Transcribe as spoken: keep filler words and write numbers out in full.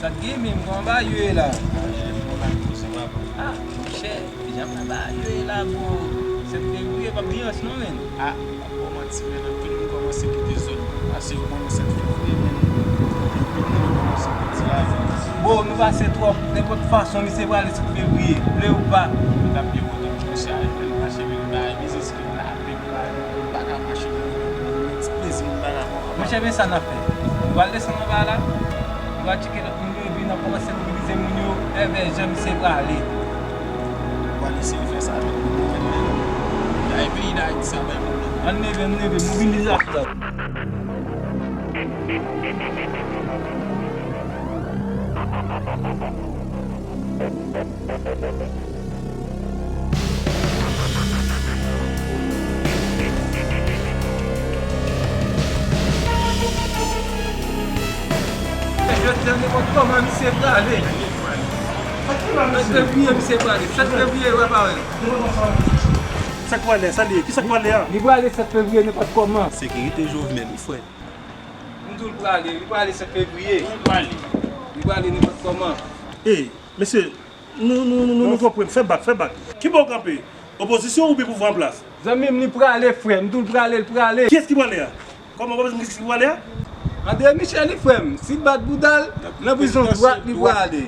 Sa k gen menm, kòman bagay yo ye la? Ah, monchè, jan bagay yo ye la, bro. Sèt fevriye, p ap gen anch non, menn. Ah, m p ap ba w manti, menn, anpil moun kòmanse kite zòn nan. Paske yo konnen sèt fevriye, menn, anpil moun yo kòmanse pèdi lavi. Bro, nou pase twòp. Nenpòt fason, misye prale sèt fevriye. Vle ou pa. L ap byen kontan pou misye ale, menn, paske, menn, bagay biznis ki la. Monchè, men sa n ap fè. Nou pral desann anba la, nou pral tcheke lòt moun yo, epi n ap kòmanse mobilize moun yo, èvè jan misye prale. Nou pral eseye fè sa avèk moun yo, men, men, peyi Dayiti sa bay pwoblèm. Ann leve, ann leve, mobilizasyon. Jodi a, nenpòt kòman, misye prale. Sèt fevriye, misye prale. Sèt fevriye, w ap wè. Sa k prale, sa li ye? Kisa k prale a? Li prale sèt fevriye, nenpòt kòman. Sekirite Jovenel, wi, frè. M di w l prale, li prale sèt fevriye. Li prale. Li prale nenpòt kòman. Ey, mesye, nou, nou, nou, nou, nou konprann. Fè bak, fè bak. Ki bò w kanpe? Opozisyon oubyen pouvwa an plas? Zanmi m, li prale, frè m. M di w l prale, l prale. Kiyès ki prale a? Kòman w ap di m kiyès ki prale a? André Michel, wi, frè m. Si l bat bouda l, nan prizon dwat, li prale.